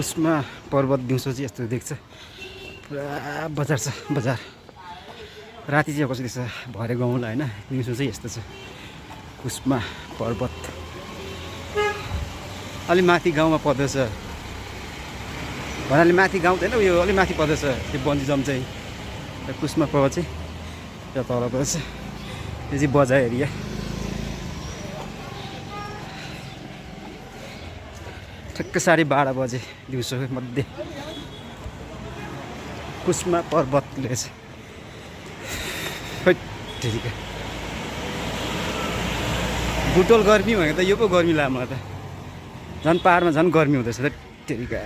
कुस्मा पर्वत दिउँसो चाहिँ यस्तो देख्छ पुरा बजार छ बजार राति चाहिँ कसरी छ भरे गाउँलाई होइन दिउँसो चाहिँ यस्तो छ कुस्मा पर्वत अलि माथि गाउँमा पर्दछ भन्नाले माथि गाउँ त होइन यो अलि माथि पर्दछ त्यो बन्जिजम चाहिँ कुस्मा पर्वत चाहिँ त्यो तल पर्छ यो चाहिँ बजार एरिया ठ्याक्क 12:30 बजे दिउँसो मध्ये कुस्मा पर्वतले चाहिँ बुटोल गर्मी भनेको त यो पो गर्मी लाग्यो मलाई त झन् पाहाडमा झन् गर्मी हुँदैछ त तेरिका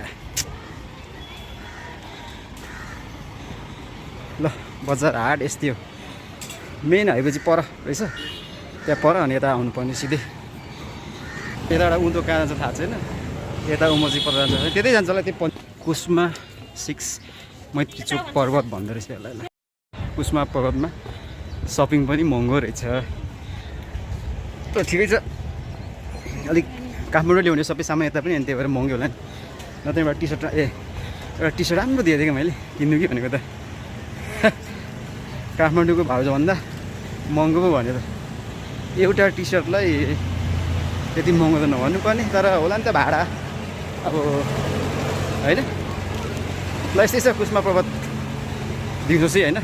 ल बजार हाट यस्तै हो मेन हाइवे चाहिँ पर रहेछ त्यहाँ पर अनि यता आउनुपर्ने सिधै यताबाट उँधो कहाँ जान्छ थाहा छैन यता उमजी पर जान्छ त्यतै जान्छ होला त्यो कुस्मा 6 मैत्री चोक पर्वत भन्दो रहेछ यसलाई कुस्मा पर्वतमा सपिङ पनि महँगो रहेछ त ठिकै छ अलिक काठमाडौँ ल्याउने सबै सामान यता पनि अनि त्यही भएर महँगो होला नि नत्र एउटा टी सर्ट एउटा टी सर्ट राम्रो दिएको थिएँ मैले किन्नु कि भनेको त काठमाडौँको भाउ भन्दा महँगो पो भन्यो त एउटा टी सर्टलाई त्यति महँगो त नभन्नु पर्ने तर होला नि त भाडा अब होइन ल यस्तै छ कुस्मा पर्वत दिउँसो चाहिँ होइन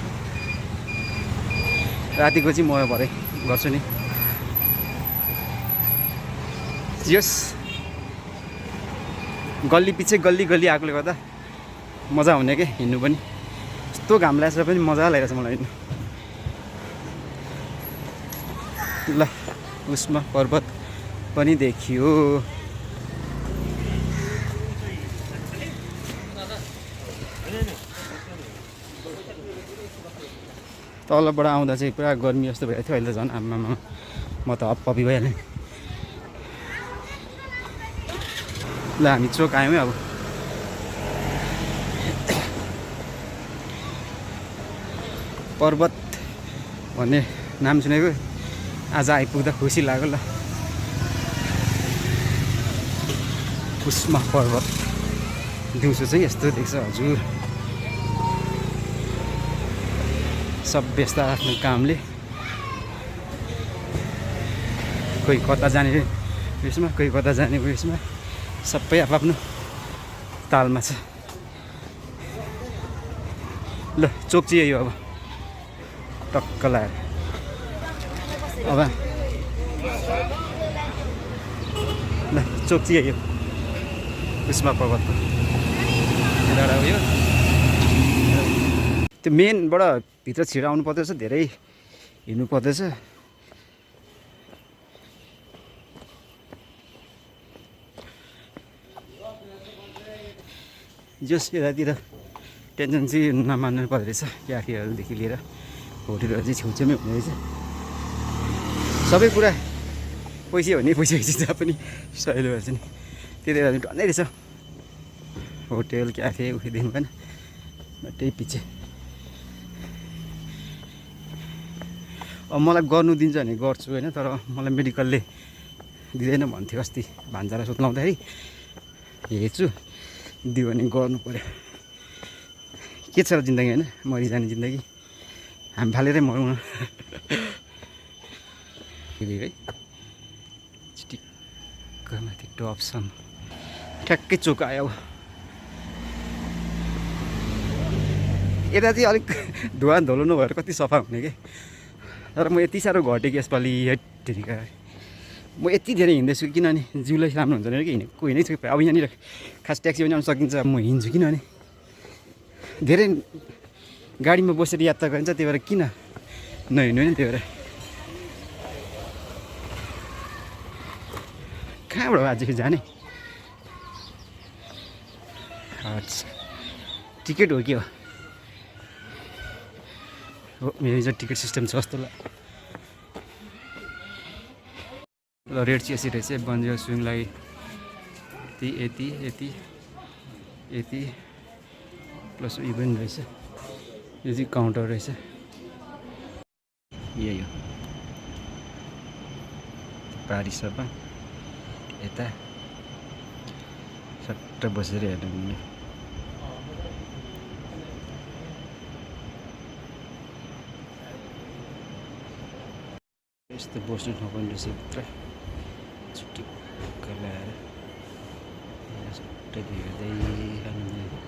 रातिको चाहिँ म भरे गर्छु नि यस गल्ली पछि गल्ली गल्ली आएकोले गर्दा मजा हुने के हिँड्नु पनि यस्तो घाम लागेर पनि मजा लागिरहेछ मलाई हिँड्नु ल कुस्मा पर्वत पनि देखियो तलबाट आउँदा चाहिँ पुरा गर्मी जस्तो भइरहेको थियो अहिले त झन् आमामा म त हप्पपी भइहालेँ ल हामी चोक आयौँ है अब पर्वत भन्ने नाम सुनेको आज आइपुग्दा खुसी लाग्यो ल कुस्मा पर्वत दिउँसो चाहिँ यस्तो देख्छ हजुर सब व्यस्त आफ्नो कामले कोही कता जाने उयसमा कोही कता जाने उयसमा सबै आफ्नो तालमा छ ल चोक चाहिँ यही हो अब टक्क लगाएर अब ल चोक चाहिँ यही हो कुस्मा पर्वतको एउटा उयो त्यो मेनबाट भित्र छिर आउनु पर्दछ धेरै हिँड्नु पर्दछ जस यतातिर टेन्सन चाहिँ नमान्नु पर्दो रहेछ क्याफेहरूदेखि लिएर होटेलहरू चाहिँ छेउछेउमै हुने रहेछ सबै कुरा पैसा हो नि पैसा जहाँ पनि सहिलो भएछ नि त्यति बेला डल्लै रहेछ होटेल क्याफे उयोदेखि भएन त्यही पछि अब मलाई गर्नु दिन्छ भने गर्छु होइन तर मलाई मेडिकलले दिँदैन भन्थ्यो अस्ति भान्जालाई सोध्लाउँदाखेरि हेर्छु दियो भने गर्नु पऱ्यो के छ र जिन्दगी होइन मरिजाने जिन्दगी हामी फालेरै मरौँ न है चिटिक्क माथि टपसम्म ठ्याक्कै चोक आयो यता चाहिँ अलिक धुवा धुलो नभएर कति सफा हुने कि तर म यति साह्रो घटेँ कि यसपालि हेरिका म यति धेरै हिँड्दैछु किनभने जिउलाई राम्रो हुन्छ भनेर कि हिँडेको हिँडेको छु अब यहाँनिर खास ट्याक्सी पनि आउनु सकिन्छ म हिँड्छु किनभने धेरै गाडीमा बसेर यात्रा गरिन्छ त्यही भएर किन नहिँड्नु नि त्यही भएर कहाँबाट आज जाने टिकट हो के हो मेरो चाहिँ टिकट सिस्टम छ जस्तो ल रेट चाहिँ यसरी रहेछ बन्जियर स्विङलाई यति यति यति यति प्लस उयो पनि रहेछ यो चाहिँ काउन्टर रहेछ यही हो पारी सभा यता सट्ट बसेर हेर्नु मिल्ने यस्तो बस्ने ठाउँ पनि रहेछ भित्र छुट्टिक्क ल्याएर सट्टै हेर्दै खानु